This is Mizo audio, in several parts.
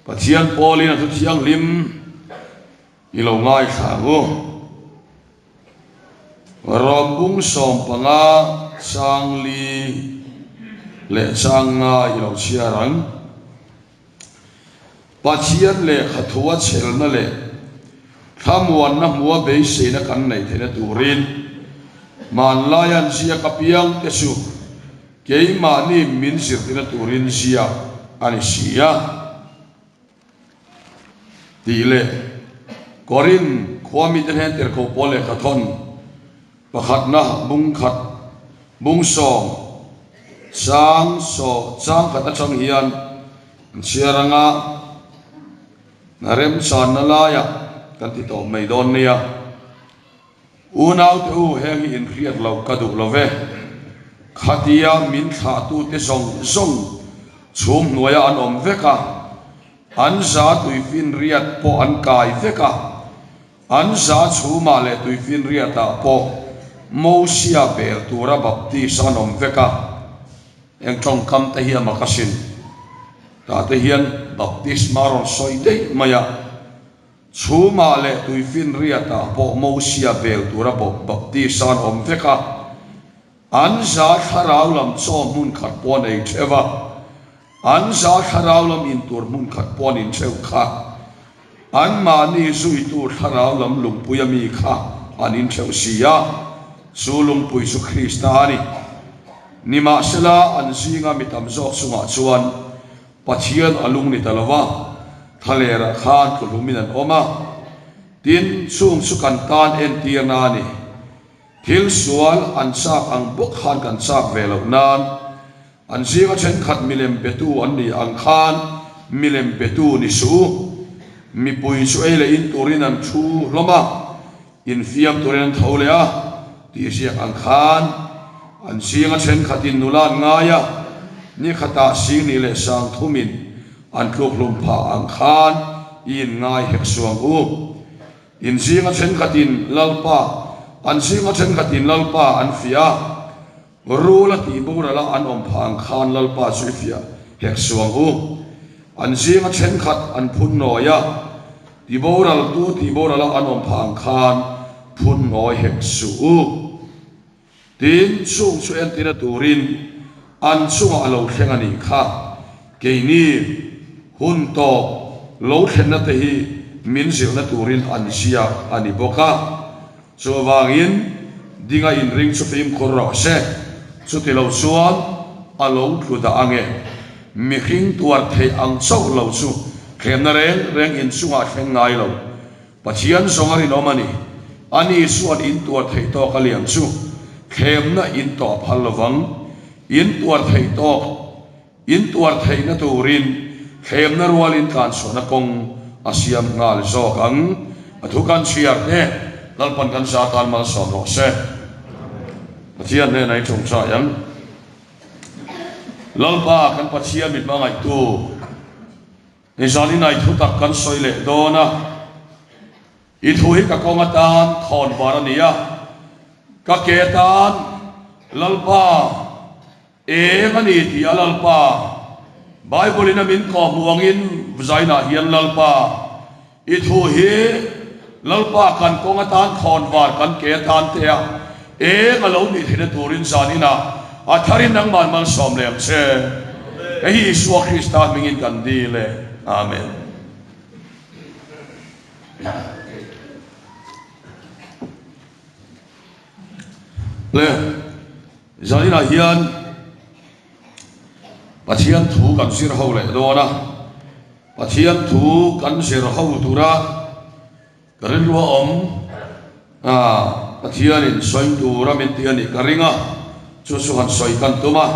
Pathian pawlin a thu thianghlim i lo ngaithla ang u. Rawmbung 15 chang li leh chang nga i lo chhiar ang. Pathian lehkha thua chhelna leh thlamuanna hmua beiseina kan neih theihna turin hmanlai an ziak apiang te chu keimahni min zirtirna turin ziak a ni si a. Tih leh Korin khua mite hnen tirhkoh pawl lehkha thawn pakhatna bung khat bung sawm chang saw chang khat atang hian an chhiar anga remchanna laiah kan ti tawh mai dawn nia. Unaute u, heng hi inhriat loh ka duh lo ve. Khatia min thlahtute zawng zawng chhum hnuaiah an awm vek a, an za tuifinriat pawh an kai vek a, an za chhumah leh tuifinriatah pawh Mosia bel tura baptis an awm vek a. Eng tawngkam te hi a mak asin. Tah te hian baptisma a rawn sawi daih mai a. Chhumah leh tuifinriatah pawh Mosia bel tura baptisa an awm vek a, an za thlarau lam chaw hmun khat pawh an ei theuh a, an za thlarau lam in tur hmun khat pawh an in theuh kha, anmahni zuitu thlarau lam lungpui a mi kha an in theuh si a, chu lungpui chu Krista a ni. Nimahsela, an zinga mi tam zawk chungah chuan Pathian a lung ni ta lo va, thlalerah khan tluhlumin an awm a. Tin, chung chu kan tan entirna a ni. Thil sual an chak ang bawk khan kan chak ve loh nan, an zinga thenkhat milem betu an ni ang khan milem betu ni suh u. Mipui chu ei leh in turin an thu hlawm a. Infiam turin an tho leh a, tih ziak ang khan an zinga thenkhatin nula an ngai a, ni khatah Singni leh Sangthumin an tluk hlum phah ang khan i inngai hek suang u. In zinga thenkhatin Lalpa, an zinga thenkhatin Lalpa an fiah a, rul a tih boral a an awm phah ang khan Lalpa chu i fiah hek suang u. An zinga thenkhat an phun nawi a, Tiboraltu tihborala an awm phah ang khan phun ngawi hek suh u. Tin, chung chu entina turin an chungah a lo thleng a nih kha. Keini hun tawp lo thlenna te hi min zilhna turin an ziak a ni bawk a. Chuvangin dinga inring chu fimkhur rawh se, chuti lo chuan a lo tlu dah ange. Mihring tuar theih ang chauh lo chu thlemna reng reng inchungah thleng ngai lo. Pathian zawng a rinawm a ni. Ani chuan in tuar theih tawk a lian chu thlemna in tawh a phal lovang. In tuar theih tawk, in tuar theihna turin thlemna rualin tlanchhuahna kawng a siam nghal zawk ang. A thu kan chhiar te Lalpan kan za tan malsawm rawh se. Pathian hnenah i tawngtai ang. Lalpa kan Pathian min hmangaihtu, i zan inai thu tak kan sawi leh dawn a, i thu hi ka kawng atan thawn var a ni a, ka ke atan Lalpa eng a ni tih a Lalpa Bible in a min kawhhmuh angin zainah hian Lalpa I thu hi Lalpa kan kawng atan khawnvar kan ke atan te a eng a lo nih theihna turin zan inah a tharin nangmah malsawm leh ang che. Hei hi Isua Krista hmingin kan dil e. Amen. Le zan inah hian Pathian thu kan zir ho leh dawn a. Pathian thu kan zir ho tura ka rilru a awm a, Pathianin sawi tura min ti a nih ka ring a, chu chu han sawi kan tum a,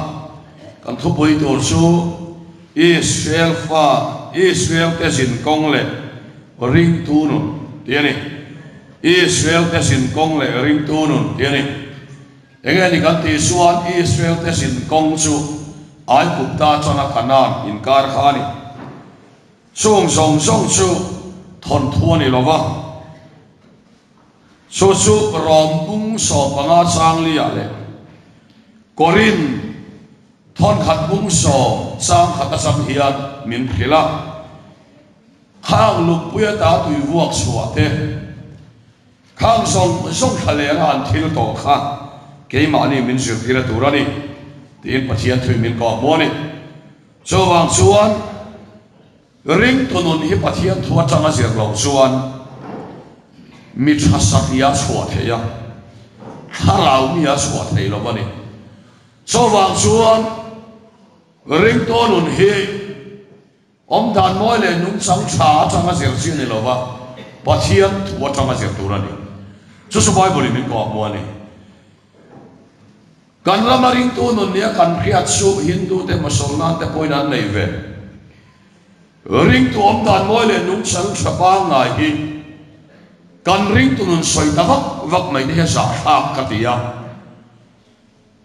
kan thupui tur chu Israel fa, Israel te zin kawng leh ringtu nun tih a ni. Israel te zin kawng leh ringtu nun tih a ni. Enge ni kan tih chuan Israel te zin kawng chu Aigupta atanga Kanaan inkar kha a ni. Chung zawng zawng chu thawnthu a ni lo va, chu chu Rom bung 15 chang liah leh Korin thawnkhat bung sawm chang khat atang hian min hrilh a. Khang lungpui ata tui vuak chhuah te, khang zawng zawng thla leng a an thil tawh kha keimahni min zirtir a tur a ni, tiin Pathian thuin min kawh hmu a ni. Chuvang chuan ringtu nun hi Pathian thu atanga zir loh chuan mi tha satliah a chhuah thei a, thlarau mi a chhuah thei lo a ni. Chuvang chuan ringtu nun hi Awm dan mawi leh nungchang tha atanga zir chi a ni lo va, Pathian thu atanga zir tur a ni. Chu chu Bible-in min kawh hmu a ni. Kan rama ringtu nun nia kan hriat chu Hindu te Mosolman te pawhin an nei ve. Ringtu awm dan mawi leh nungchang tha pangngai hi kan ringtu nun sawi ta vak vak mai te hi a zahthlak ka ti a.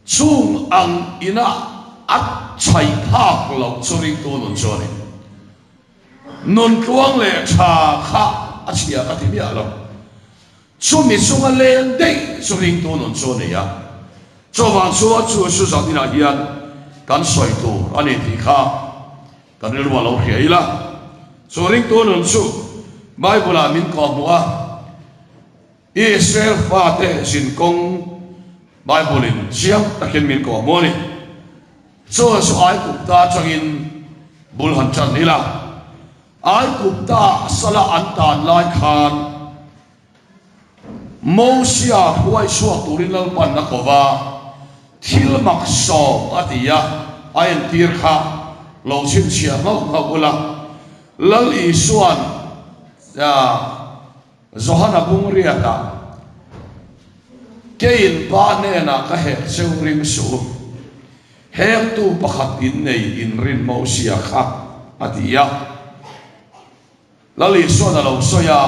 Chung ang ina a chhai phak loh chu ringtu nun chu a ni. Nun tluang leh tha kha a chhia ka ti miah lo. Chumi chunga leng daih chu ringtu nun chu a ni a. Chuvang chuan chu su zan inah hian kan sawi tur a ni tih kha kan rilru a lo hria ila. Chu ringtu nun chu Bible-ah min kawhhmuh a. Israel fate zinkawng Bible-in chiang takin min kawhhmuh a ni. Chu chu Aigupta atangin bul han tan ila. Aigupta sala an tan lai khan Mosia hruai chhuak turin Lalpan a ko va, thil mak sawm a ti a, a entir kha lo chhinchhiah nghauh nghauh ula. Lal Isua'n Johana Bungriatah, Keiin pa hnenah ka hek cheu ring suh u, hektu pakhat in nei in rin Mosia kha, a ti a. Lal Isuan a lo sawi a,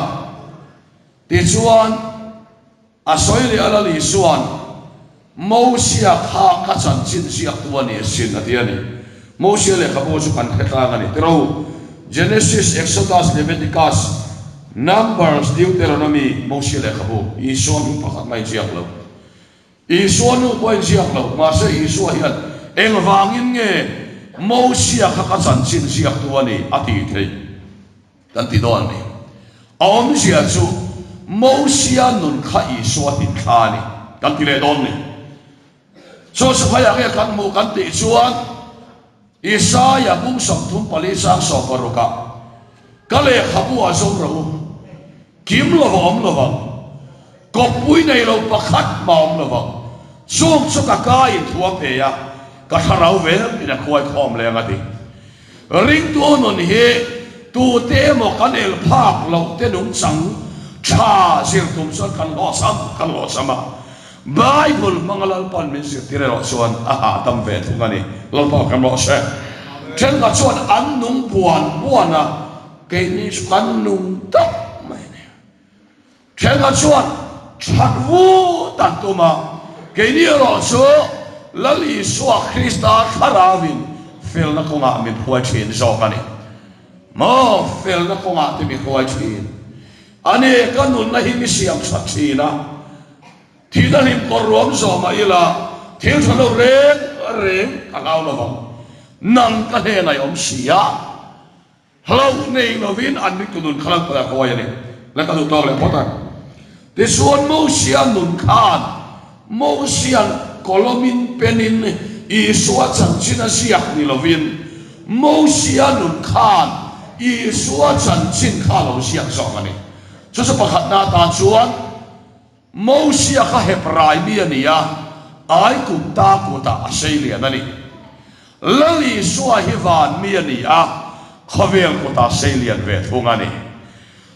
tichuan a sawi leh a Lal Isuan, Mosia kha ka chanchin ziaktu a ni asin, a ti a ni. Mosia lehkhabu chu kan hre tlang a ni. Tiro, Genesis, Exodus, Leviticus, Numbers, Deuteronomy, Mosia lehkhabu, Isua hming pakhat mai ziak lo. Isua nu pawhin ziak lo, mahse Isua hian engvangin nge Mosia kha ka chanchin ziaktu a ni a tih theih? Kan ti dawn a ni. A awmzia chu Mosia nun kha Isua tin thla a ni kan ti leh dawn ni. Chu sipai ah nge kan hmuh kan tih chuan Isaia bung 34 chang 16 ah ka lehkhabu ah zawng rawh u, kim lo a awm lo vang, kawppui nei lo pakhat mah a awm lo vang, chung chu ka ka in thu a pe a, ka thlarau vel in a khuai khawm leng a ti. Ringtu nun hi tute emaw kan el phak loh te nungchang tha zir tum chuan kan hlawhchham kan hlawhchham a. Bible hmanga Lalpan min zirtir erawh chuan a hahdam ve thung a ni. Lalpa kan rawh se. Thenkhat chuan an nung buan buan a, keini chu kan nung tak mai a ni. Thenkhat chuan that vut an tum a, keini erawh chu Lal Isua Krista thlarauin felna kawngah min hruai thin zawk a ni. Maw felna kawngah te mi hruai thin a ni, ka nunna hi mi siam that thin a, thihna hlim kawr ruam zawh mah ila thil tha lo reng reng ka hlau lovang, nang ka hnenah i awm si a. Hlauh nei lovin an ringtu nun kha Lalpa a kawi a ni. La ka duh tawk leh phawt ang. Tichuan Mosia nun khan Mosia'n kawlawmin penin Isua chanchin a ziak ni lovin Mosia nun khan Isua chanchin kha a lo ziak zawk a ni. Chu chu pakhatna atan chuan Mosia kha Hebrai mi a ni a, Aigupta kutah a seilian a ni. Lal Isua hi van mi a ni a, khawvel kutah seilian ve thung a ni.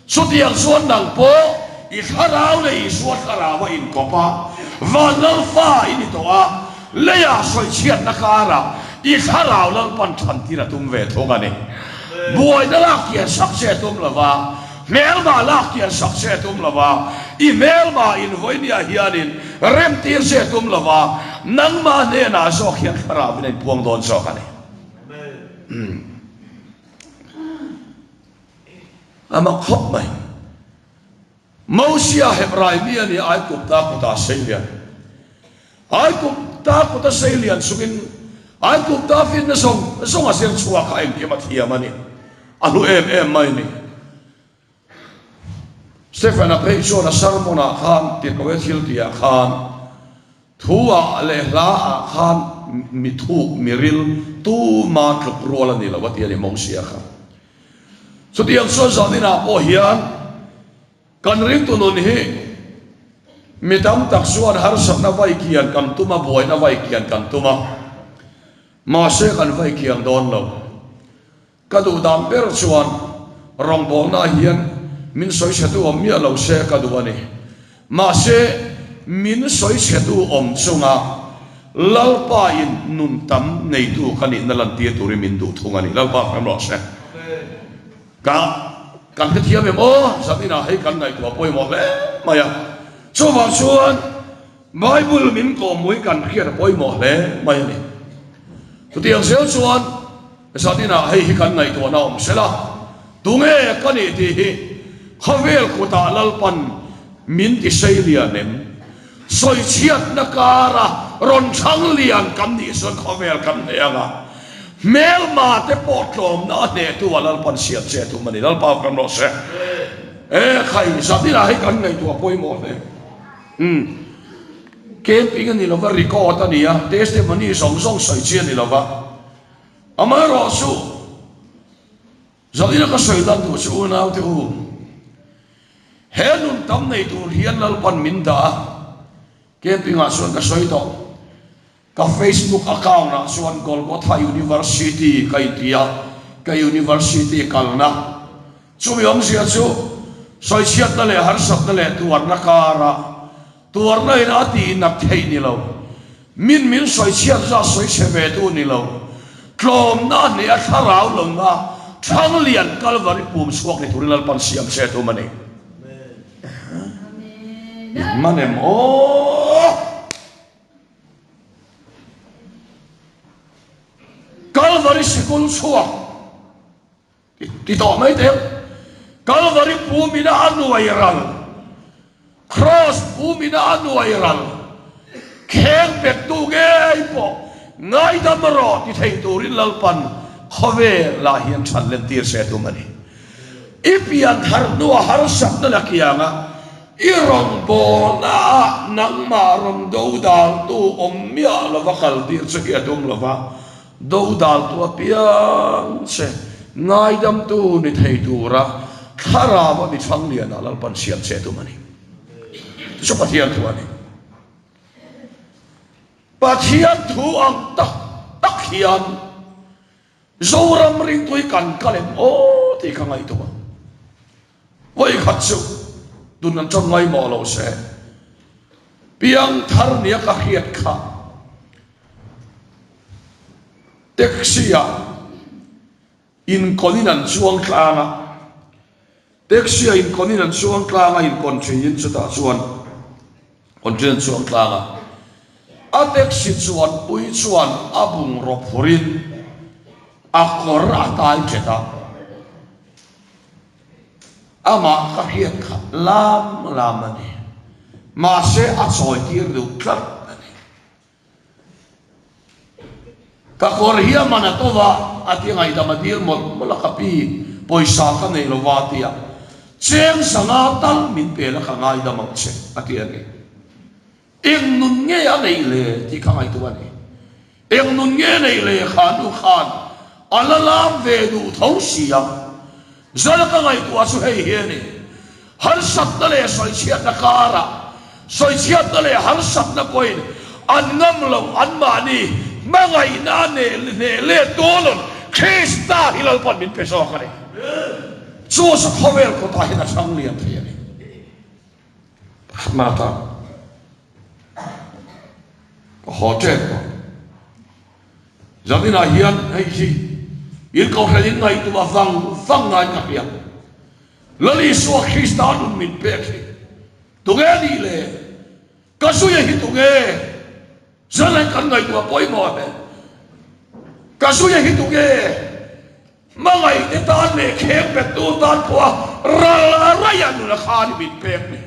Chutiang chuan nang pawh i thlarau leh Isua thlarau a inkawp a, van lal fa i ni tawh a, leiah sawichhiatna karah i thlarau Lalpan thantir a tum ve thung a ni. Buaina lak kian sak che a tum lo va, Hmelma lak kian sak che tum lo va, i hmelma in vawinia hianin remtir che tum lo va, nangma hnenah zawk hian thlarauin a inpuang dawn zawk a ni. A mak khawp mai. Mosia Hebrai mi a ni Aigupta kutah seilian. Aigupta kuta seilian chungin Aigupta finna zawng zawng a zir chhuak a, engkim a thiam a ni. A hlu em em mai a ni. Stephen-a phei chuan a sermon-ah khan tirhkoh thil tihah khan Thu-ah leh hla-ah khan mi thuk, mi ril tuma tluk rual a ni lo a ti a ni Mosia kha. Chutiang chuan zaninah pawh hian kan ringtu nun hi mi tam tak chuan harsatna vai kian kan tum a, buaina vai kian kan tum a, mahse kan vai kiang dawn lo. Ka duh dan ber chuan rawngbawlna hian min sawichhetu awm miah lo se ka duh a ni. Mahse, min sawichhetu awm chunga Lalpa in nun tam neitu ka nihna lantir turin min duh thung a ni. Lalpa hram rawh se. Ka kan hrethiam em aw? Zaninah hei kan ngaihtuah pawimawh hle mai a. Chuvang chuan Bible min kawhmui kan hriat a pawimawh hle mai a ni. Chutiang zel chuan Zaninah hei hi kan ngaihtuahna awm sela, tunge ka nih tih hi khawvel kutah Lalpan min ti sei lian em? Sawichhiatna kara rawn thlang lian kan nih chuan khawvel kan hneh ang a, hmelma te pawh tlawmna a hnehtu ah Lalpan siam che tum a ni. Lalpa kan rawh se. E khai, zaninah hei kan ngaihtuah pawimawh hle. Umm. Camping a ni lova, record a ni a, testimony zawng zawng sawi chi a ni lova. Amaherawh chu, Zalina ka sawi dan tur chu unaute u, he nun tam nei tur hian Lalpan min dah a, camping ah chuan ka sawi tawh, ka Facebook account ah chuan Golgotha University ka inti a, ka university kalna, chumi awmzia chu sawichhiatna leh harsatna leh tuarna karah Tuarna in a tih nat theih ni lo. Min min sawichhiat zat sawi chhe ve tu ni lo. Tlawmna a hneh a thlarau lo na Thanglian Kalvari pum chhuak ni turin Lalpan siam che tum a ni. In man em aw? Kalvari sikul chhuak. Ti tawh mai teh ang. Kalvari pumina a nuai ral, Kraws pumina a nuai ral, kheng bettu ngei pawh ngaidam rawh ti thei turin Lalpan khawvelah hian chhan lentir se tum a ni. I pian thar hnua harsatna la kianga i rawngbawlna ah nangmah rawn dodaltu awm miah lova kaltir chu hi a tum lova, Dodaltu apiang che ngaidamtu ni thei tura thlarau a mi chhang lianah Lalpan siam che tum a ni. Chu chu Pathian thu a ni. Pathian thu ang tak tak hian Zoram ringtui kan kal em aw tih ka ngaihtuah a. Vawikhat chu tun an tawng ngaimawh lo se piangthar nia ka hriat kha Taxi ah inkawn in an chuang tlang a, taxi ah inkawn in an chuang tlang a, inkawn thin chutah chuan kawn thin an chuang tlang a, a taxi chuan pui chuan a bungraw phur in a kawr a tai thet a, amah ka hriat kha lam lam a ni, mahse a chawi tir duh tlat a ni. Ka kawr hi a man a to va, a ti ngaihdam a dil mawlh mawlh a, ka pi, pawisa ka nei lo va a ti a, cheng sanga tal min pe la ka ngaidam ang che a ti a ni. Eng nun nge a neih le tih ka ngaihtuah a ni. Eng nun nge neih le kha nu khan a la lam ve duh tho si a, Zala ka ngaihtuah chu hei hi a ni, harsatna leh sawichhiatna karah sawichhiatna leh harsatna pawhin an ngam loh anmahni hmangaihna a hneh let dawn Krista hi Lalpan min pe zawk a ni. Chu chu khawvel kawtah hian a chhang lian thei a ni. Pakhatna atan ka haw tep tawh. Zaninah hian hei hi in kohhran in ngaihtuah vang vang ngai ka hria. Lal Isua Krista nun min pek hi tunge nih le? Ka zuia hi tunge? Zan kan ngaihtuah pawimawh hle. Ka zuia hi tunge? Hmangaihte tan leh kheng bettu tan pawha ral a raih a nuna khan i min pek ni.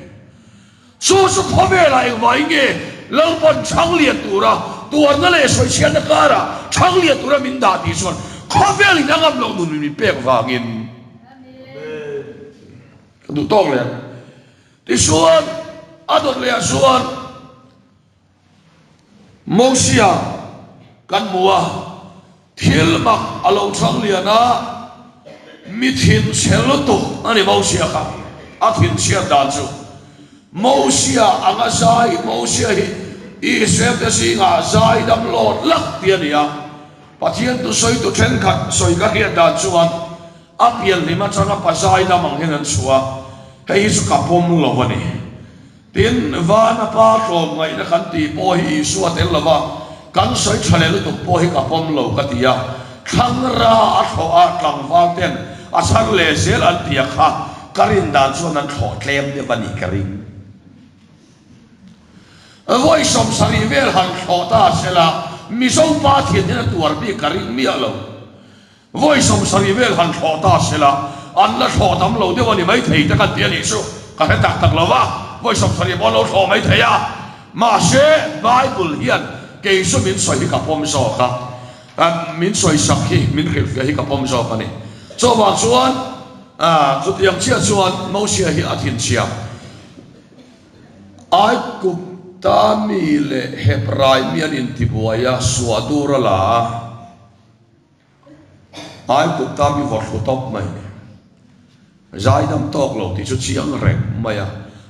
Chu chu khawvelah engvai nge Lalpan chhang lian tura tuarna leh sawichhiatna karah chhang lian tura min dah tih chuan khawvelin a ngam loh nun min pek vangin ka duh tawk leh ang. Tichuan, a dawt lehah chuan Mosia kan hmu a, thil mak a lo chang lian a, mi thinchhe lutuk a ni Mosia kha, a thinchhiat dan chu. Mosia anga zai, Mosia hi Israel te zingah zai dam lawt lak ti a ni a, Pathian thusawitu thenkhat sawi ka hriat dan chuan a pianhlim atanga pa zai dam ang hian an chhuah a, hei hi chu ka pawm lo a ni. Tin, vana pa tlawmngaihna kan tih pawh hi Isua tel lova kan sawi tha leh lutuk pawh hi ka pawm lo ka ti a, thlangra a thlawh a tlangval ten a chhar leh zel an ti a kha ka rin dan chuan an thlawh tlem deuh a nih ka ring. Vawi 70 vel han thlawh ta sela Mizo pa thian hian a tuar bik ka ring miah lo. Vawi 70 vel han thlawh ta sela, an la thlawh tam lo deuh a ni maithei te kan ti a nih chu ka hre tak tak lo va, vawi 70 pawh an lo thlawh maithei a. Mahse, Bible hian kei chu min sawi hi ka pawm zawk a, min sawisak hi, min hrilhfiah hi ka pawm zawk a ni. Chuvang chuan, chutiang chiah chuan Mosia hi a thinchhia. Aigupta mi leh Hebrai mi an intibuai a, suah dur a la a. Aigupta mi vawrhlu tawp mai ni. Zaidam tawk lo tih chu chiang reng mai a,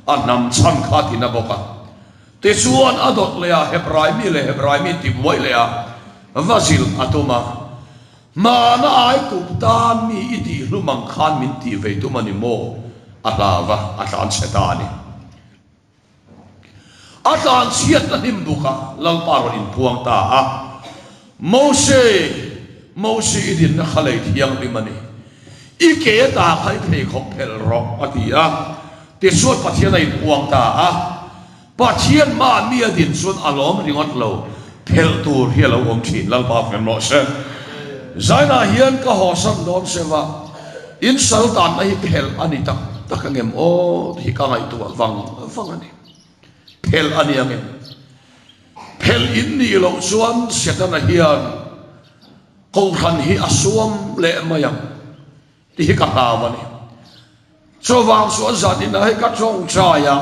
a hnam chhan kha a tina bawk a. Tichuan a dawt leh a, Hebrai mi leh Hebrai mi intibuai leh a, va zilh a tum a. Hmana Aigupta mi i tih hlum ang khan min tih vei tum a ni maw? A hlau va, a tlanchhe ta a ni. A tlanchhiatna hnim bukah Lalpa rawn inpuang ta a, Mose, Mose i dinna kha lei thianghlim a ni. I ke ta kha i pheikhawk phelh rawh, a ti a. Tichuan Pathian a inpuang ta a. Pathian mahni a din chuan a lawm ringawt lo, phelh tur hi a lo awm thin. Lalpa fem rawh se. Zainah hian ka hawsan dawn se va, in sal tanna hi phelh a ni tak tak angem aw tih hi ka ngaihtuah vang vang a ni. Phelh a ni angem? Phelh in nih loh chuan Setana hian Kohhran hi a suam leh mai ang tih hi ka hlau a ni. Chuvang chuan zan inah hei ka tawngtai a,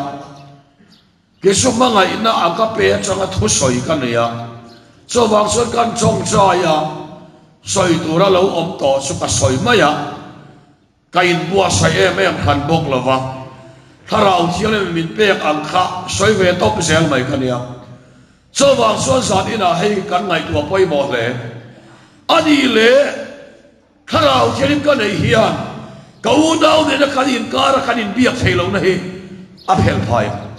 Jesu hmangaihna a ka pe atanga thusawi ka nei a, chuvang chuan kan tawngtai a, sawi tura lo awm tawh chu ka sawi mai a, ka inbuatsaih em em hran bawk lo va, Thlarau Thianghlim min pek ang kha sawi ve tawp zel mai ka nia. Chuvang chuan zan inah hei kan ngaihtuah pawimawh hle a ni le. Thlarau Thianghlim ka neih hian ka unau nena kan inkara kan inbiak thei lohna hi a phelh phai ang.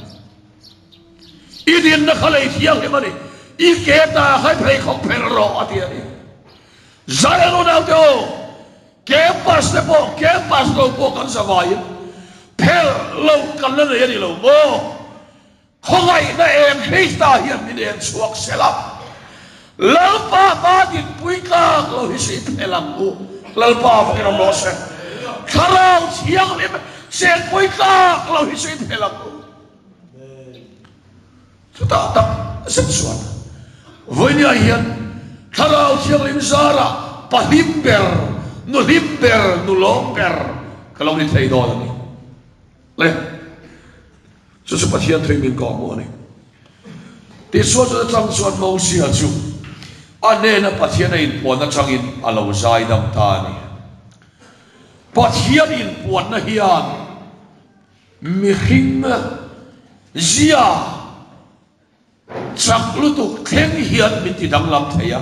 I dinna kha lei thianghlim a ni, i ke ta kha i pheikhawk phelh rawh a ti a ni. Zion unaute aw, campus te pawh campus lo pawh kan zavaiin phelh loh kan la nei a ni lo maw? Khawngaihna eng Krista hian min en chhuak sel a, Lalpa hma dinpui tlak lo hi si phelh ang u. Lalpa vakin awm rawh se. Thlarau Thianghlim chenpui tlak lo hi si phelh ang u. Chutah tak zet chuan vawinia hian Thlarau Thianghlim zarah pa hlim ber, nu hlim ber, nu lawm ber ka lo ni thei dawn a ni. Le. Chu chu Pathian thei min kawh hmuh a ni. Tichuan chuta tang chuan Mosia chu a hnena Pathian a inpuan atangin a lo zaidam ta a ni. Pathian inpuanna hian mihring zia Chak lutuk thleng hian min ti danglam thei a,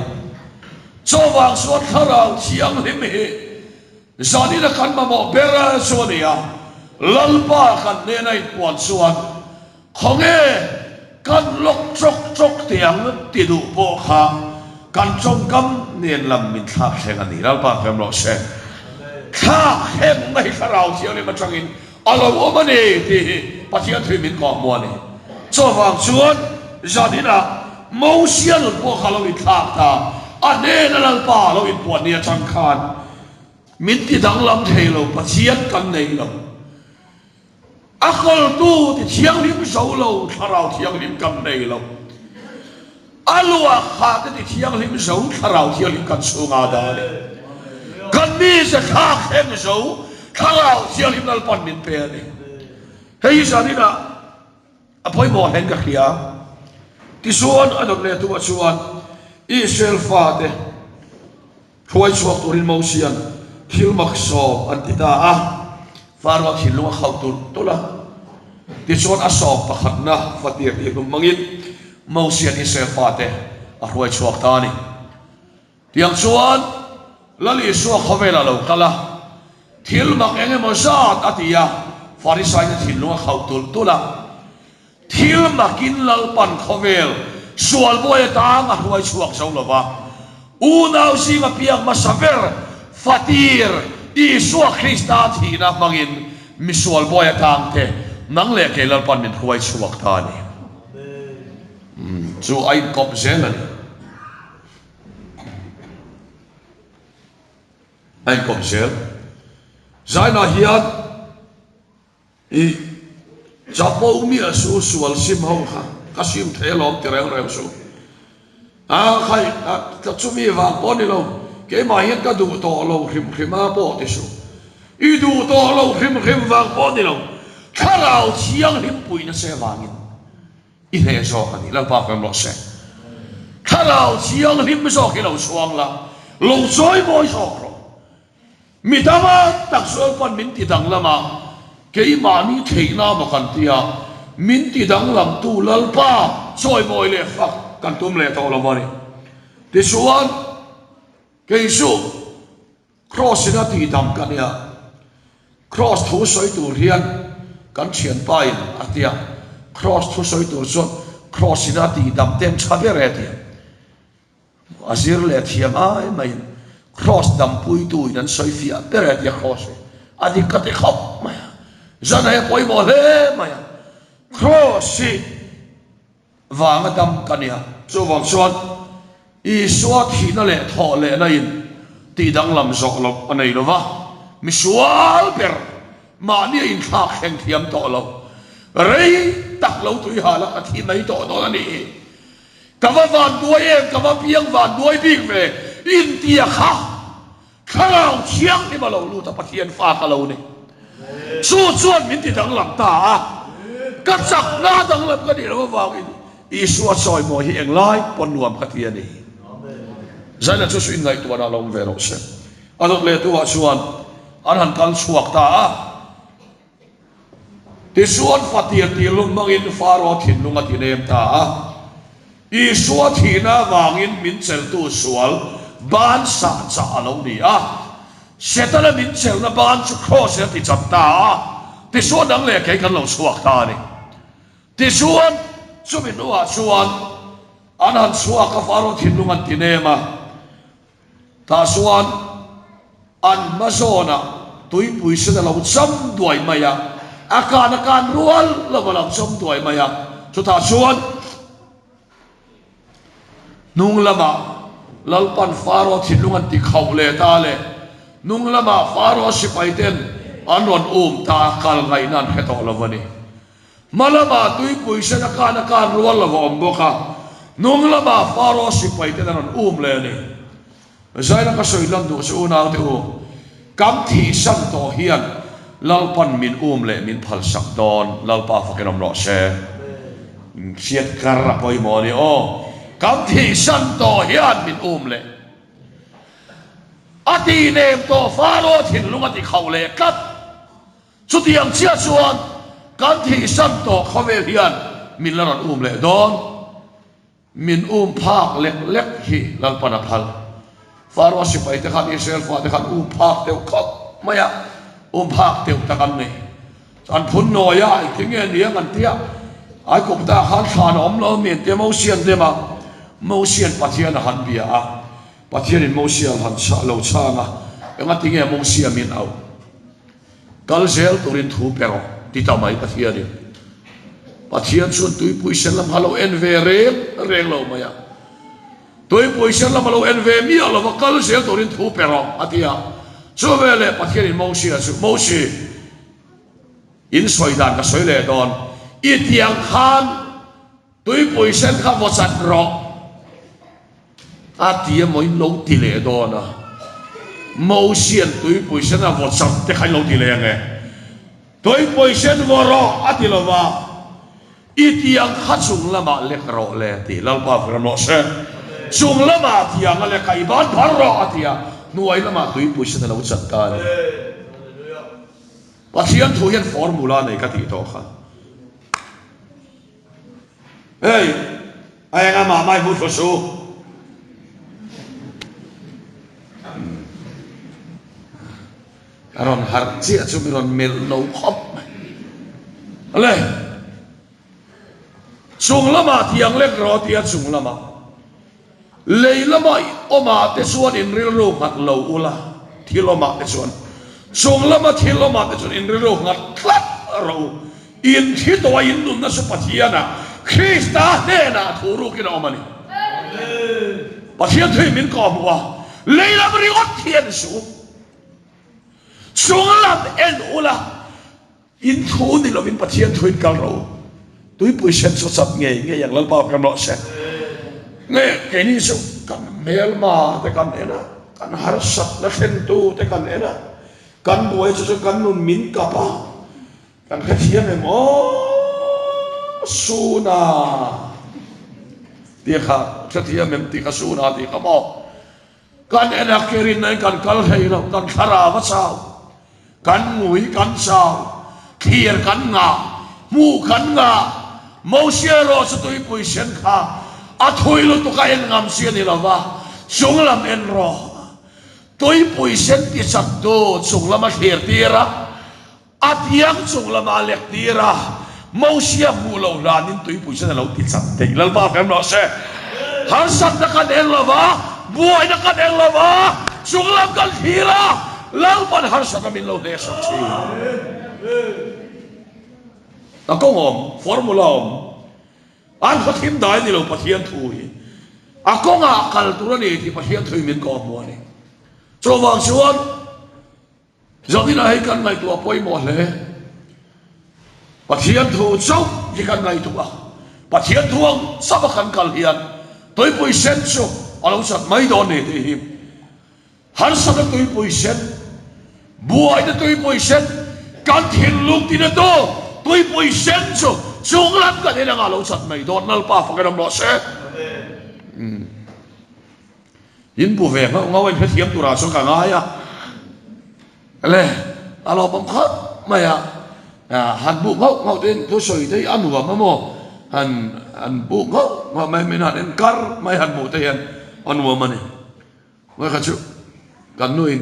chuvang chuan Thlarau Thianghlim hi zanina kan mamawh ber chu a ni a, Lalpa kan hnena inpuan chuan khawnge kan lawk chawk chawk teh ang ti duh pawh kha kan tawngkam nen lam min thlak thleng a ni. Lalpa hrem rawh se. Thlak hemna hi Thlarau Thianghlim atangin A lo awm a ni tih hi Pathian thui min kawh hmu a ni. Chuvang chuan zaninah Mosia nun pawh kha lo inthlak ta, a hnena Lalpa lo inpuan ni atang khan min ti danglam thei lo, Pathian kan nei lo. A kawltu ti thianghlim zo lo, Thlarau Thianghlim kan nei lo. A luah kha te ti thianghlim zo Thlarau Thianghlim kan chhunga dah a ni. Kan mize thlak thleng zo Thlarau Thianghlim Lalpan min pe a ni. Hei hi zaninah a pawimawh hlein ka hria. Tichuan a dawt leh tuah chuan Israel fate hruai chhuak turin Mosia'n thil mak sawm an ti ta a, Faro-a thinlung a khauh tulh tulh a. Tichuan a sawm pakhatna fatir tih hlum hmangin Mosia'n Israel fate a hruai chhuak ta a ni. Tiang chuan Lal Isua khawvel a lo kal a, thil mak eng emaw zat a ti a, Farisaite thinlung a khauh tulh tulh a. Thil makin Lalpan khawvel sual buai atang a hruai chhuak zo lo va, unau zinga piak hmasa ber fatir Isua Krista thihna hmangin misual buai atangte nang leh kei Lalpan min hruai chhuak ta a ni. Chu a inkawp zel a ni. A inkawp zel. Zainah hian i chapo miah su sual sim ho kha ka sim thei alawm ti reng reng su. A khai ka chumi vang pawh ni lo keimah hian ka duh tawh lo hrim hrim a pawh ti su. I duh tawh lo hrim hrim vang pawh ni lo thlarau thianghlim puina che vangin. I hneh zawk a ni, Lalpa fem rawh se. Thlarau thianghlim zawk hi lo chhuang la, lo chawi mawi zawk rawh. Mi danga tak zual pawn min ti danglam a, keimahni theihna maw kan ti a, min ti danglamtu Lalpa chawi mawi leh fak kan tum leh tawh lo a ni. Tichuan, kei chu Kraws in a tihdam ka nia. Kraws thu sawi tur hian kan thianpa in a tia, Kraws thu sawi tur chuan Kraws in a tihdam te an tha ber e a tia. A zir leh thiam ai maiin Kraws dampuitu in an sawi fiah ber e a tia Kraws hi a dik ka ti khawp mai a. Zan hi a pawimawh hle mai a. Kraws hi. Vanga dam ka nia. Chuvang chuan Isua thihna leh thawh lehna in tih danglam zawh loh a nei lova, misual ber mahni a inthlak thleng thiam tawh lo, rei tak lo tui hal a ka thi mai tawh dawn a nih hi. Ka va vanduai em, ka va piang vanduai bik ve intia kha. Thlarau Thianghlim a lo lut a, Pathian fa ka lo ni. Chu chuan min ti danglam ta a, ka chakna danglam ka nih loh avangin Isua chawimawi hi englai pawn nuam ka ti a ni. Zaina chu chu inngaihtuahna lo awm ve rawh se. A dawt leh tuah chuan an han kal chhuak ta a. Tichuan fatir tih lung hmangin Faro thinlung a tinem ta a. Isua thihna avangin min chelhtu sual ban sah chah a lo ni a. Setana min chelhna ban chu Kraws-in a tichat ta a. Tichuan nang leh kei kan lo chhuak ta a ni. Tichuan chumi hnuah chuan an han chhuak a, Faro thinlung an tinem a. Tah chuan an hma zawnah tuipui sen a lo cham duai mai a, a kan a kan rual lo a lo cham duai mai a. Chutah chuan hnung lamah Lalpan Faro thinlung an ti khauh leh ta le, hnung lamah Faro sipai ten an rawn um ta a, kal ngaihna an hre tawh lo a ni. Hma lamah tuipui sen a kan a kan rual lo a awm bawk a, hnung lamah Faro sipai ten an rawn um leh a ni. Zaina ka sawi lan duh chu unaute u, kan thihsan tawh hian Lalpan min um leh min phalsak dawn, Lalpa fakin awm rawh se. Hriat kar a pawimawh a ni aw, kan thihsan tawh hian min um leh a tih nem tawh Faro thinlung a ti khauh leh tlat. Chutiang chiah chuan kan thihsan tawh khawvel hian min la rawn um leh dawn. Min um phak lek lek hi Lalpan a phal. Faro sipai te khan Israel fate khan um phak deuh khawp mai a, um phak deuh tak an nei. An phun nawi a, engtin nge niang an tia. Aigupta khan thlan a awm lo mi an tia Mosian dem a, Mosian Pathian a han bia a, Pathianin Mosia han lo chhang a, engati nge Mosia min auh? Kal zel turin thu pe rawh, ti ta mai Pathianin. Pathian chuan tuipui sen lam kha lo en ve reng reng lo mai a. Tuipui sen lam a lo en ve miah lo va, kal zel turin thu pe rawh, a ti a. Chu veleh Pathianin Mosia chu, Mosi, in sawi dan ka sawi leh dawn, i tiang khan Tuipui sen kha vaw chat rawh a ti emaw in lo ti leh dawn a, Mosian tuipui sen a vaw chat te kha in lo ti leh ang e. Tuipui sen vaw rawh a ti lo va, I tiang kha chung lamah lek rawh le a ti. Lalpa ram rawh se. Chung lamah tiang a lek a, I ban phar rawh a ti a, hnuai lamah tuipui sen a lo chat ta a ni. Pathian thu hian formula nei ka tih tawh kha. Hei, a enga mah mai hmu thlu su. A rawn harh chiah chu mi rawn melh lo khawp mai. Ale, chung lamah tiang lek rawh tia chung lamah. Lei lama awmah te chuan in rilru nghat lo ula, thil awmah te chuan, chung lama thil awmah te chuan in rilru nghat tlat rawh u. In thi tawh a in nunna chu Pathianah, Krista hnenah thu rukin a awm a ni. Pathian thu in min kawhhmuh a, lei lam ringawt hi en suh u. Chung lam en ula. In thu ni lovin Pathian thu in kal rawh u. Tuipui sen chu chat ngei ngei ang Lalpa awk rem rawh se. Nge keini chu kan hmelma te kan en a, kan harsatna thlentu te kan en a, kan buai chu chu kan nun min kap a, kan hrethiam em aw Suna tih kha hrethiam em tih kha Suna tih kha maw. Kan en a ke rinna in kan kal hlei lo, kan thlarau a chau, kan ngui kan chau, thlir kan ngah, hmuh kan ngah. Mosia erawh chu tuipui sen kha a thui lutuk a en ngam si a ni lo va, chunglam en rawh. Tuipui sen ti chaktu chunglam a thlir tir a. A tiang chung lama a lek tir a, Mosia hmuh loh hlanin tuipui chuan a lo ti chat thei. Lalpa hrem rawh se. Harsatna kan eng lo va, buaina kan eng lo va, chung lam kan thlir a, Lalpa'n harsatna min lo hle sak thin. A kawng awm, formula awm, an khaw thim dai ni lo Pathian thu hi a kawngah kal tur a ni tih Pathian thu hi min kawhhmuh a ni. Chuvang chuan. Zawhina hei kan ngaihtuah pawimawh hle. Pathian thu chauh hi kan ngaihtuah a, Pathian thu ang chauh a kan kal hian tuipui sen chu a lo chat mai dawn ni tih hi harsatna tuipui sen, buaina tuipui sen, kan thinlung tina tu tuipui sen chu chunglam kan en anga a lo chat mai dawn. Lalpa fak in awm rawh se. In bu ve nghauh nghauh a, in hrethiam turah chuan ka ngai a, le a lawmawm khawp mai a, han bu nghauh nghauh te in thusawi te hi a nuam a maw, han han bu nghauh nghauh mai min han en kar mai han hmuh te hian a nuam a ni. Vawikhat chu kan nuin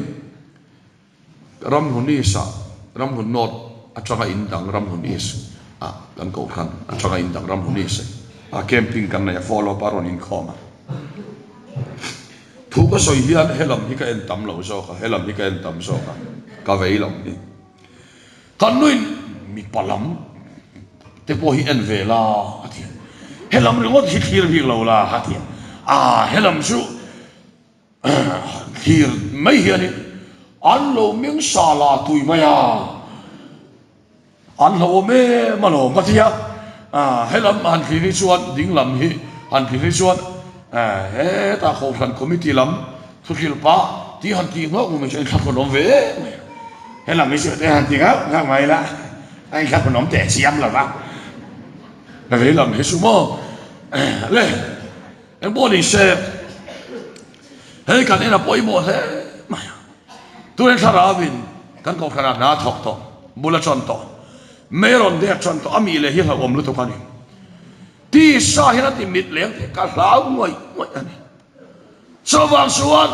Ramhlun East ah Ramhlun North atanga in dang Ramhlun East ah kan kohhran atanga in dang Ramhlun East ah camping kan nei a follow up a rawn inkhawm a. Thu ka sawi hian helam hi ka en tam lo zawk a, helam hi ka en tam zawk a, ka vei lam hi. Kan nuin mipa lam te pawh hi en ve la a ti a, helam ringawt hi thlir bik lo la a ti a, aa helam chu Thlir mai hianin an lo meng sa la tui mai a, an hlauhawm em alawm ka ti a, helam han thlir hi chuan ding lam hi han thlir hi chuan hetah Kohhran Committee lam thuhril pah tih han tih nghauh mai chu a inthlahrun awm ve em mai a, helam hi chu hetah han ti nghauh nghauh mai ila a inthlahrun awm teh chiam lo va, vei lam hi chu maw le. Engpawh ni se, hei kan en a pawimawh hle mai a. Tun thlarauin kan kohhranah hna a thawk tawh, bul a ṭan tawh, mei a rawn dek ṭan tawh, a mi leh hi hlauhawm lutuk a ni. Tisa hian a ti mit leng teh ka hlau ngawih ngawih a ni. Chuvang chuan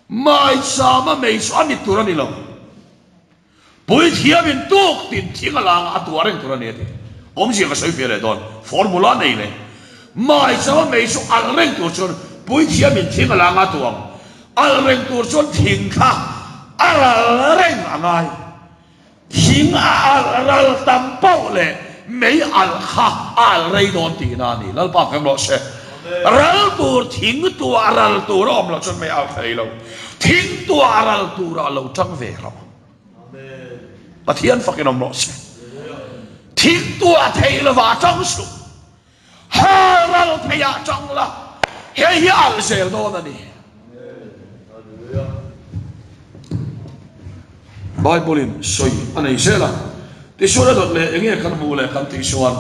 maichama mei chu a mit tur a ni lo. Puithiamin tuk tin thing a langa a tuah reng tur a ni a ti. Awmzia ka sawi ve leh dawn. Formula nei leh maichama mei chu alh reng tur chuan puithiamin thing a langa a tuah ang. Alh reng tur chuan thing kha a ral reng a ngai. Thing a alh ral tam pauh leh mei alh kha a alh rei dawn tihna a ni. Lalpa fem rawh se. Ral tur thing tuah ral tur a awm loh chuan mei a alh thei lo. Thing tuah ral turah lo tang ve rawh. Pathian fakin awm rawh se. Thing tuah thei lovah tang suh. Hal ral theiah tang la. Hei hi alh zel dawn a ni. Bible in sawi a nei zel a. Tichuan a dawt leh enge kan hmuh leh kan tih chuan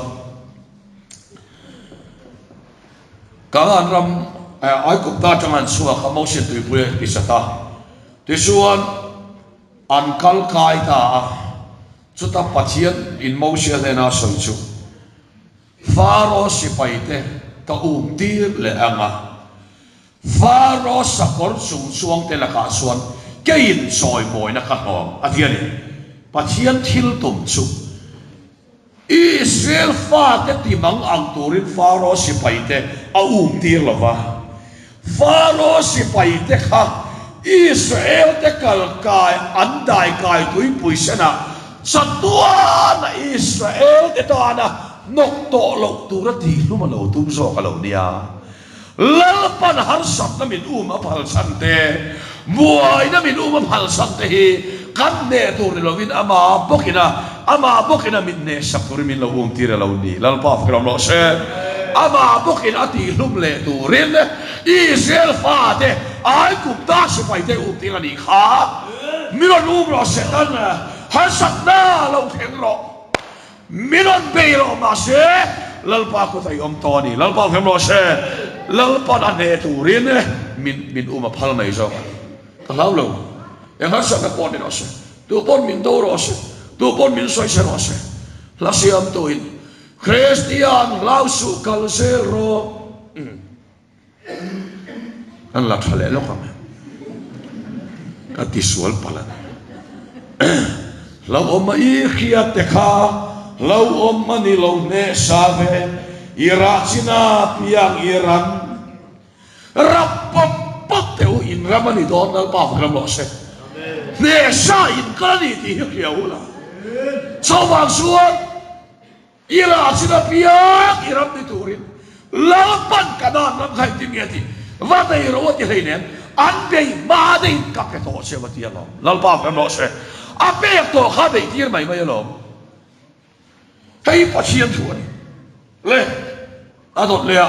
Kanaan ram Aigupta atanga an chhuak a Mosian tuipui a ti sat a. Tichuan an kal kai ta a, chuta Pathian in Mosia hnena a sawi chu, Faro sipaite ka um tir leh ang a, Faro sakawr chung chuangte lakah chuan keiin chawimawina ka hlawm a ti a ni. Pathian thil tum chu Israel fate timang ang turin Faro sipaite a um tir lo va. Faro sipaite kha Israel-te kal kai an dai kai tuipui senah chatuana Israel-te tana hnawk tawh loh tura tihhlum a lo tum zawk a lo nia. Lalpan harsatna min um a phal chhan te, buaina min um a phal chhan te hi kan hneh tur ni lovin ama bawkin a, ama bawkin a min hneh sak turin min lo um tir a lo ni. Lalpa fak rawh se. Ama bawkin a tihhlum leh turin Israel fate Aigupta sipaite um tir a nih kha. Mi rawn um rawh Satan, harsatna lo thleng rawh. Mi rawn bei rawh mahse Lalpa kut a i awm tawh a ni. Lalpa hmel rawh se, Lalpa'n a hneh turin min min um a phal mai zawk a ni. Ka hlau lo, eng harsatna pawh ni rawh se, tu pawn min do rawh se, tu pawn min sawi se rawh se, hla siamtuin Kristian hlau suh kal zel rawh. Kan la tha leh lawk ang em? Ka ti sual palh a ni. Hlauhawm a i hriat te kha hlauhawm a ni lo hneh sa ve, i rah chin a piang i ran. Rap pawp pawp teh u, in ram a ni dawn Lalpa fak ram rawh se. Hneh sa in kal a ni tih hi hria u la. Chuvang chuan. I rah chin apiang i ram ni turin Lalpan Kanaan ram kha engtin nge a tih? Va bei ro a ti hleinem, an bei hma deuhin ka pe tawh che va ti alawm. Lalpa fem rawh se, a pek tawh kha bei tir mai mai alawm. Hei Pathian thu a ni. Le, a dawt leh a,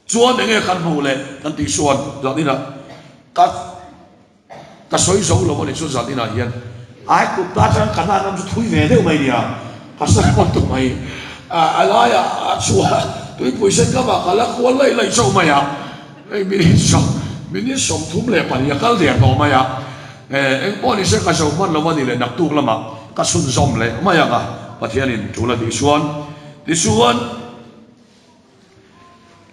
chuan enge kan hmuh leh kan tih chuan zaninah ka Ka sawi zo lo a ni chu zan inah hian Aigupta atang Kanaan ram chu thui ve deuh mai nia, ka sawi hman tuk mai. A laiah a chhuah tuipui sen kamah ka la kual laih laih chauh mai a, hei minute sawm minute 34 a kal der tawh mai a, eng pawh ni se ka zo hman lo a ni leh naktuk lamah ka chhunzawm leh mai ang a, Pathianin tul a tih chuan tichuan.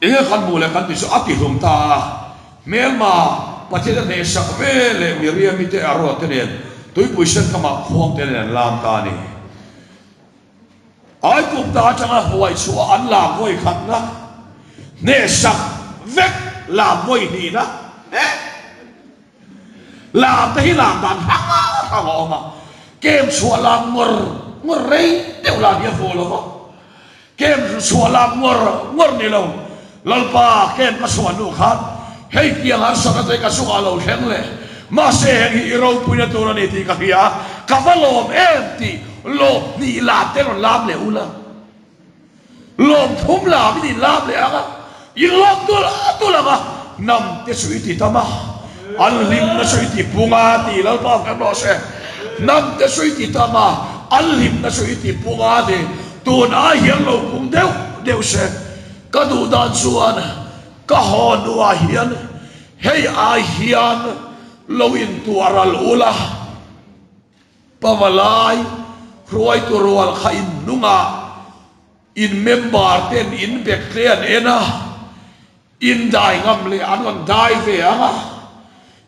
Enge kan hmuh leh kan ti chu a ti hlum ta a, hmelma Pathian a hnehsak ve leh Miriami te Arona te nen tuipui sen kamah khuang te nen an lam ta a ni. Aigupta atanga huai chhuah an lam vawi khatna, hnehsak vek lam vawi hnihna, eh! Lam te hi lam dan hrang hrang a awm a, kem chhuah lam ngawr ngawr rei deuh lam hi a fuh lo va. Kem chhuah lak ngawr ngawr ni lo, Lalpa kem ka chhuah hnu khan hei tiang harsatna te ka chungah lo thleng leh, mahse heng hi i ropuina tur a ni tih ka hria a, ka va lawm em tih lawm hnih lam te rawn lam leh ula, lawm thum lam in in lam leh ang a, in lawm dul dul ang a, hnam te chu i ti tam a, an hlimna chu i ti pung a tih Lalpa kan rawh se, hnam te chu i ti tam a, an hlimna chu i ti pung a tih. Tun ai hian lo pung deuh deuh se, ka duh dan chuan ka haw hnuah hian hei ai hian lo intuah ral ula, Pavalai hruaitu rual kha in hnungah in member ten in bek hle an en a, In dai ngam leh an rawn dai ve ang a,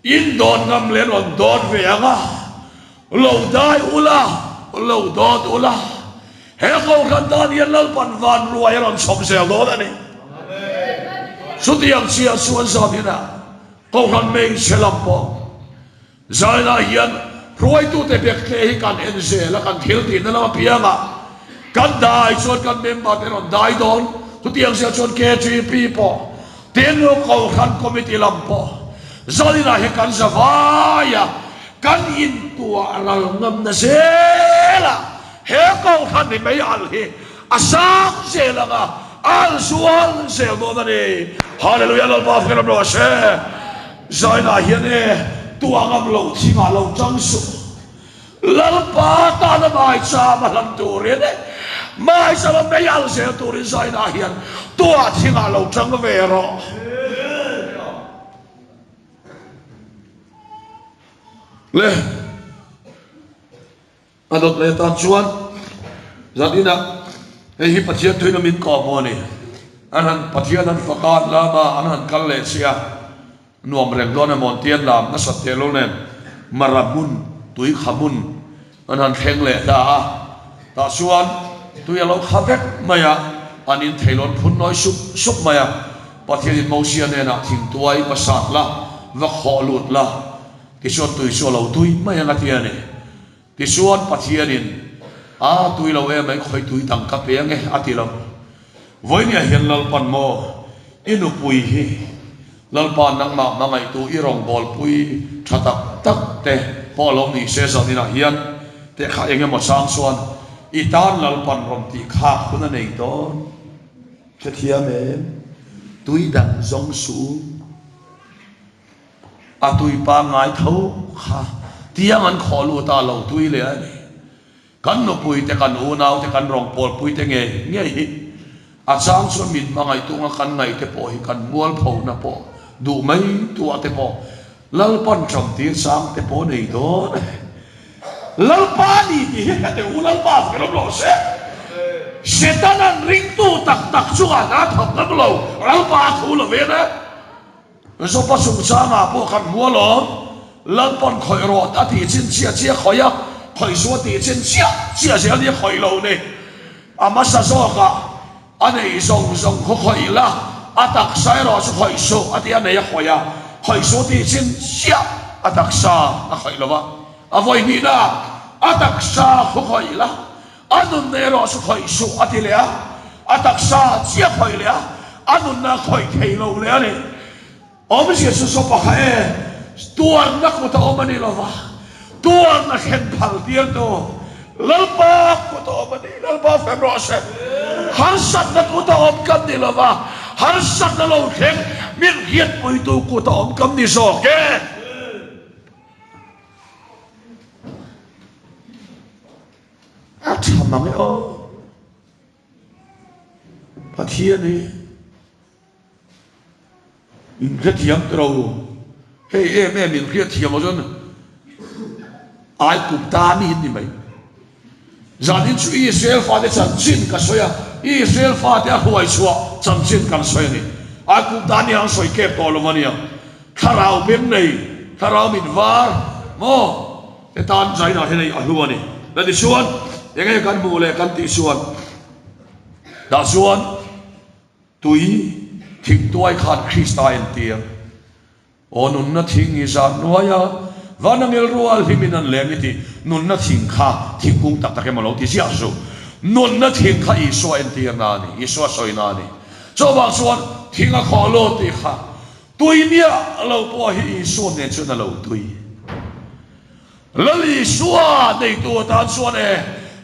in dawn ngam leh an rawn dawn ve ang a, lo dai ula, lo dawt ula, he kohhran tan hian Lalpan van ruai a rawn chhawp zel dawn a ni. Chutiang chiah chuan Zaninah kohhran hmeichhe lam pawh Zainah hian hruaitute biaktle hi kan en zel a, kan thil tihna lam apiangah kan dai chuan kan member te rawn dai dawn, chutiang zel chuan KTP pawh, tin Kohhran Committee lam pawh Zainah hi kan za vai a, kan intuah ral ngamna zel a, he Kohhran hi mei alh hi a sang zel ang a, a zual zel dawn a ni. Hallelujah Lalpa fak ram rawh se. Zainah hian e, tuah ngam lo thingah lo tang suh. Lalpa tana maicham a hlan turin, maicham a mei al zel turin zainah hian tuah thingah lo tang ve rawh. Le a dawt leh tan chuan zan inah hei hi Pathian thuin a min kawh maw ni? An han Pathian an fak a, an lam a, an han kal leh si a. Nuam reng dawn emaw an ti an lam nasat teh lo nen Mara hmun, Tuikha hmun an han thleng leh ta a, tah chuan tui a lo kha vek mai a, an in thei lawn phun nawi sup sup mai a, Pathianin Mosia hnenah thingtuai va sat la, va khawh lut la, tichuan tui chu a lo tui mai ang a ti a ni. Tichuan Pathianin, A tui lo em ai, khawi tui dang ka pe ange, a ti lo. Vawinia hian Lalpan maw, i nupui hi Lalpa nangmah hmangaihtu i rawngbawlpui tha tak tak te pawh lo ni se zaninah hian te kha eng emaw chang chuan i tan Lalpan rawn tih khak hun a nei dawn. Hrethiam em? Tui dang zawng suh. A tui pangngai tho kha tiang an khawh lut a, lo tui leh a ni. Kan nupui te, kan unau te, kan rawngbawlpui te ngei ngei hi a chang chuan min hmangaih tunga kan ngaih te pawh hi kan mualphona pawh duh mai tuah te pawh Lalpan ṭamtir chang te pawh nei dawn a ni. Lalpa ni tih hi hre teh u, Lalpa fak ram rawh se. Setana'n ringtu tak tak chungah hna thawk ngam lo, Lalpa a thu lo ven a. Zopa chungchangah pawh kan hmu alawm, Lalpawn khawih rawh a tih chin chiah chiah khawih a, khawih zu a tih chin chiah chiah zel nia khawih lo ni. A hmasa zawkah a nei zawng zawng khaw khawih la, a taksa erawh chu khawih suh a tih a nei a khawih a, khawih su tih chin chiah a taksa a khawih lo va, a vawi hnihna a taksa khaw khawih la, A nunna erawh chu khawih suh a ti leh a, a taksa chiah khawih leh a, a nunna a khawih thei lo leh a ni. Awmzia chu saw pakhat e, tuarna kut a awm a ni lova, tuarna thlen phal tirtu Lalpa kut a awm a ni, Lalpa fem rawh se. Harsatna kut a awm kan ni lova, harsatna lo thleng min hriatpuitu kut a awm kan ni zawk e. A tha mang e aw. Pathian hi in hrethiam tawh lo. Hei em em in hriatthiam lo chuan ai kum ta mi in ni mai. Zanin chu Israel fate chanchin ka sawi a, Israel fate a hruai chhuah chanchin kan sawi a ni. Ai kum ta ni ang sawi kep tawh lo a nia. Thlarau beng nei, thlarau mit var maw? Hetan China hian hei a hlu a ni. La tichuan eng nge kan hmuh leh kan tih chuan tah chuan tui thingtuai khan Krista a entir. Aw nunna thing i zan nuai a, van angel rual hlimin an leng i tih nunna thing kha thingkung tak tak emaw lo ti ziah zu. Nunna thing kha Isua entirna a ni, Isua sawina a ni. Chuvang chuan thing a khawh lo tih kha Tui miah lo pawh hi Isua nen chuan a lo tui. Lal Isua neitu atan chuan e,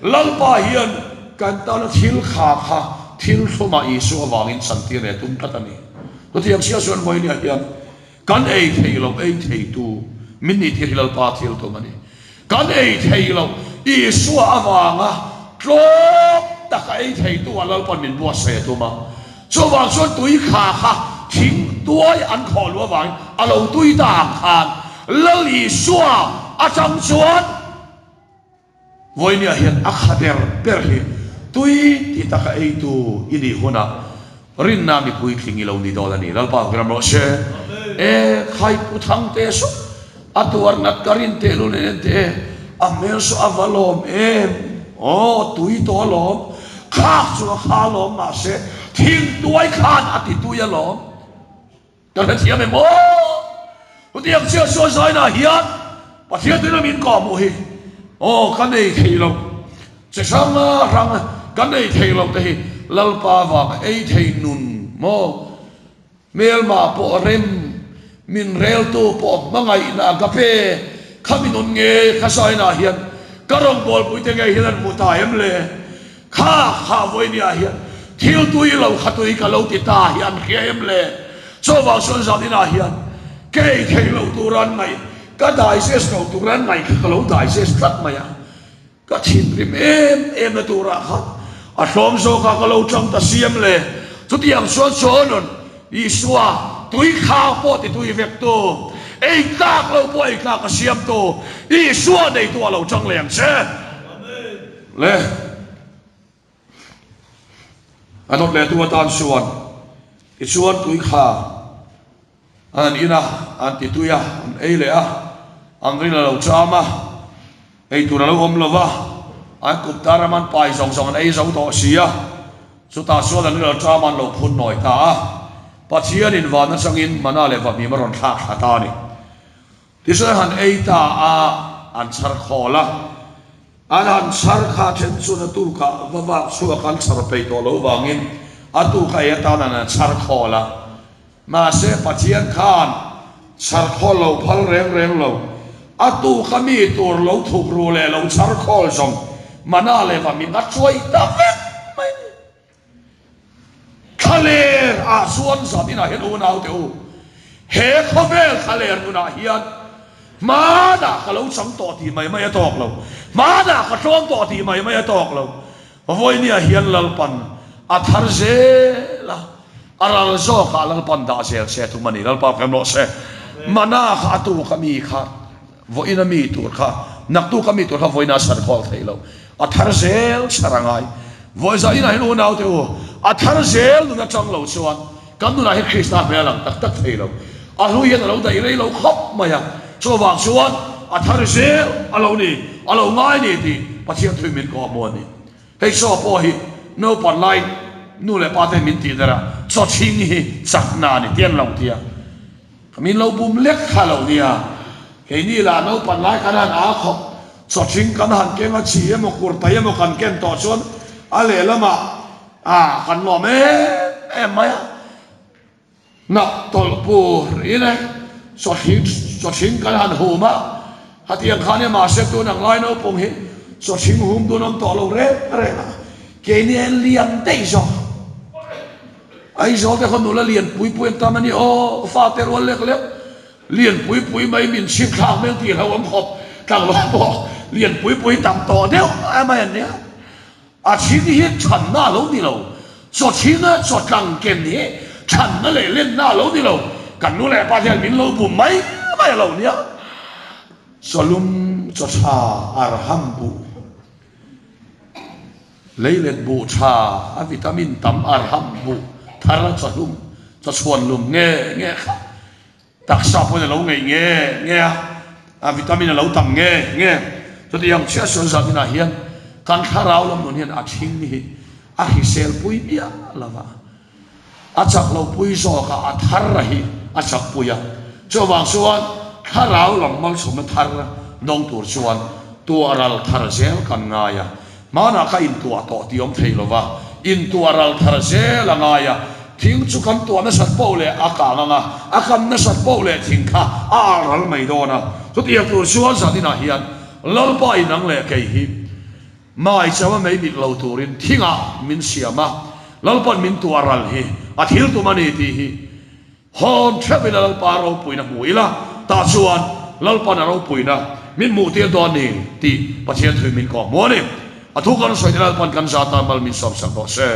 Lalpa hian kan tana thil kha kha thil thlumah Isua avangin chantir leh tum tlat a ni. Chutiang chiah chuan Vawinia hian kan ei thei lo ei theitu min nih tir hi Lalpa thil tum a ni. Kan ei thei lo Isua avanga tlawm taka ei theitu ah Lalpan min buatsaih a tum a. Chuvang chuan tui kha kha thing tuai an khawh luh avangin a lo tui ta ang khan Lal Isua atang chuan vawinia hian a kha ber ber hi tui ti taka eitu i nih hunah rinna mipui tling i lo ni dawn a ni. Lalpa ram rawh se. E khai pu Thangte suh a tuar nat ka rin teh lul en teh e, a hmel saw a va lawm em aw tui tawh alawm, khak chu a kha alawm mahse thing tuai khan a ti tui alawm ka hrethiam em aw chutiang chiah sawi zainah hian Pathian tuina min kawhhmuh hi aw ka nei thei lo che hrang hrang ka nei thei lo te hi Lalpa vang ei thei nun maw Hmelma pawh rem, min reltu pawh hmangaihna a ka pe. Kha mi nun nge kha saina hian ka rawngbawlpuite ngei hian an hmu ta em le? Kha kha vawinia hian thil tui lo kha tui ka lo ti ta hi an hria em le? Chuvang chuan zan inah hian kei thei lo tur an ngaih. Ka digest lo tur an ngaih kha ka lo digest tlat mai a. Ka thinrim em em na turah khan a hlawm zawkah ka lo tang ta siam le. Chutiang chuan Sawnun Isua tui khang pawh ti tui vek tu, ei tlak lo pawh ei tlak a siam tu Isua neitu a lo tang leh ang che. Le. A dawt leh tu atan chuan tichuan tui kha an in a, an ti tui a, an ei leh a, an rin a lo cham a, ei tur a lo awm lo va, an kup ta ram an pai zawng zawng an ei zo tawh si a, chutah chuan an rin a lo cham a, an lo phun nawi ta a, Pathianin van atangin mana leh vahmim a rawn thlak thla ta a ni. Tichuan han ei ta a, an chhar khawl a. An han chhar kha then chuan a tukah va vak chhuak an chhar peih tawh lo vangin a tuk a ei atan an han chhar khawl a. Mahse Pathian khan chhar khawl lo phal reng reng lo. A tuk a mi tur lo thuk ru leh lo chhar khawl zawng mana leh va min a chuai ta vek mai a ni. Thlaler ah chuan zan inah hian unau te u, he khawvel thlaler nunah hian hmanah ka lo chang tawh tih mai mai a tawk lo, hmanah ka tlawm tawh tih mai mai a tawk lo. Vawinia hian Lalpan a thar zel a, a ral zawkah Lalpan dah zel se tum a ni. Lalpa fem rawh se. Mana kha a tuk a mi kha, vawiin a mi tur kha, naktuk a mi tur kha vawiin a sarkhawl theih loh. A thar zel chhar a ngai. Vawiza inah hian unau te u, a thar zel nun atang lo chuan kan nunah hian Krista hmel a lang tak tak thei lo. A hlui hian a lo daih rei lo khawp mai a, chuvang chuan a thar zel a lo ni, a lo ngai ni tih Pathian thuin min kawh hmu a ni. Hei chaw pawh hi naupan lai nu leh pa ten min tih der a, chaw chhing hi chakna a ni tih an lo ti a. Min lo bum lek kha lo nia. Keini lah naupan lai kan han aa khawp. Chawthing kan han keng a, chi emaw kurtai emaw kan ken tawh chuan a lehlamah ah kan nuam em em mai a. Hnap tawlh pur in e chawthing chawthing kan han hum a, hetiang khan e mahse tun ang lai naupang hi chawthing hum dun awm tawh lo reng reng a, keini en lian daih zawk. Aizawl te khaw nula lian pui pui an tam a ni aw, fate rual lek lek. Lian pui pui mai min chhip thlak hmel tih hlauh awm khawp tlangval pawh lian pui pui tam tawh deuh mai an nia. A chhing hi thanna a lo ni lo, chaw chhinga chaw tlang ken hi thanna leh lenna a lo ni lo, kan nu leh pa hian min lo bum mai mai a lo nia. Chaw lum chaw tha arham buh, leilet buh tha a vitamin tam arham buh thar chaw hlum chaw chhuan lum nge nge kha. Taksa pawhin a lo ngeih nge nge a, a vitamin a lo tam nge nge. Chutiang chiah sual zat inah hian kan thlarau lam nun hian a thing hi a hrisel pui miah lo va, a chak lo pui zawk a, a thar a hi a chak pui a. Chuvang chuan thlarau lam malsawmna thar dawng tur chuan tuah ral thar zel kan ngai a. Hmanah ka intuah tawh tih awm thei lova, intuah ral thar zel a ngai a, thing chu kan tuah nasat poh leh a kang ang a, a kan nasat poh leh thing kha a alh ral mai dawn a. Chutiang tur chuan zaninah hian Lalpa inang leh kei hi mai chauha mei mit lo turin thingah min siam a, Lalpa'n min tuah ral hi a thil tum a ni tih hi Hawn theuh ila Lalpa ropuina hmu ila, tah chuan Lalpa'n a ropuina min hmuhtir dawn ni tih Pathian thuin min kawh hmu a ni. A thu kan sawi te Lalpa'n kan zata mal min sawmsak rawh se.